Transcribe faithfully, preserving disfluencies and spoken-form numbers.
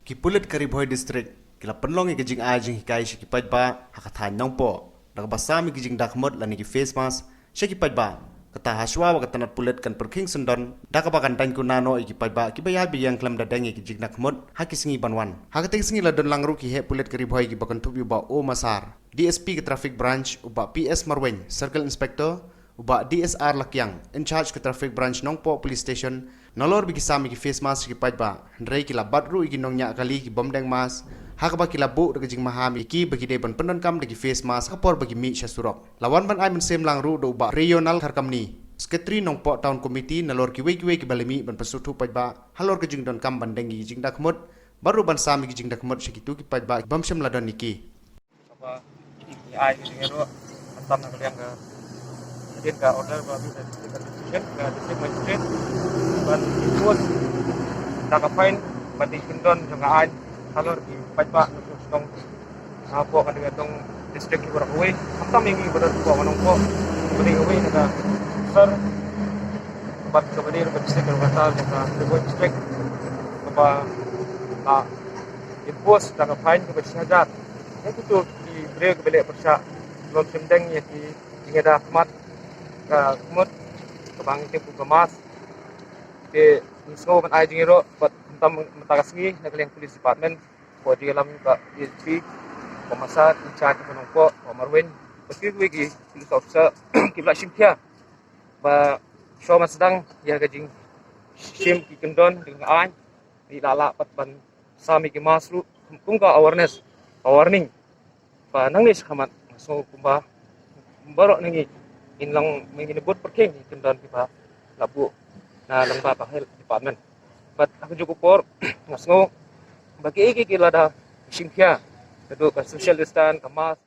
Ki pulit ka Ri Bhoi District ki la pynlong ïa ka jingai jinghikai sha ki paidbah ha ka thaiñ Nongpoh da kaba sam ïa ki jingdakhmut lane ki face mask sha ki paidbah. Kata hashwa ba ka tnat pulit kan pyrkhing syndon da kaba kan daiñ kuna noh ïa ki paidbah kiba ïaid ba ïeng khlem da deng ïa ki jingdakhmut ha ki sngi ban wan. Ha katei ka sngi la don lang ruh ki heh pulit ka Ri Bhoi kiba kynthup ïa u Bah O Massar, D S P ka Traffic Branch, u Bah P S Marwein, Circle Inspector, u Bah D S R Lakiang, in charge ka Traffic Branch Nongpoh Police Station, nalor ba ki sam ïa ki face mask sha ki paidbah, hynrei ki la bat ruh ïa ki nongñiah kali ki bym deng mask, ha kaba ki la buh da ka jingmaham ïa ki ba ki dei ban pyndonkam da ki face mask ha ka por ba ki mih sha surok. La wan ban ai mynsiem lang ruh da u Bah Rayonald Kharkamni, Secretary Nongpoh Town Committee, nalor kiwei kiwei kiba la mih ban pynsngewthuh paidbah halor ka jingdonkam ban deng ïa ki jingdakhmut bad ruh ban sam ïa ki jingdakhmut sha kito ki paidbah bym shym la don ïa ki. Kaba ngi ai ka jingïaroh khamtam na ka liang ka, hadien ka order ba mih na district administration, ka district magistrate, ban impose da ka fine bad ka jingkyndon jong ka aiñ halor ki paidbah na ka shnong, hapoh ka dong district kiba la kawei, khamtam ïa ngi ba don hapoh ka Nongpoh, ba dei kawei na ka sor, bad kaba dei ruh ka district ka Nongpoh, jong ka Ri Bhoi District, kaba la impose da ka fine kaba shi hajar ïa kito ki briew kiba leh pyrshah khlem shym deng ïa ki jingïada khmat ka khmut kaba ngi tip kum ka mask. Te ngi sngew ban ai jingïaroh bad khamtam mynta ka sngi na ka liang police department, ko jingïalam ka D S P, ko Massar in charge ka Nongpoh, ko Marwein, bad kiwei kiwei ki police officer kiba la shim khia ba shuwa ban sdang ïa ka jingshim ki kyndon jong ka aiñ, ngi la lah pat ban sam ïa ki mask ruh kum ka awareness, ka warning. Ba nangne shakhmat nga sngew kumba baroh na ngi ngin long, ngin bud pyrkhing ïa ki kyndon kiba la buh na lyngba ka health department. Bad ha kajuh ka por nga sngew ba kiei kiei ki lada shim khia, naduh ka social distance, ka mask,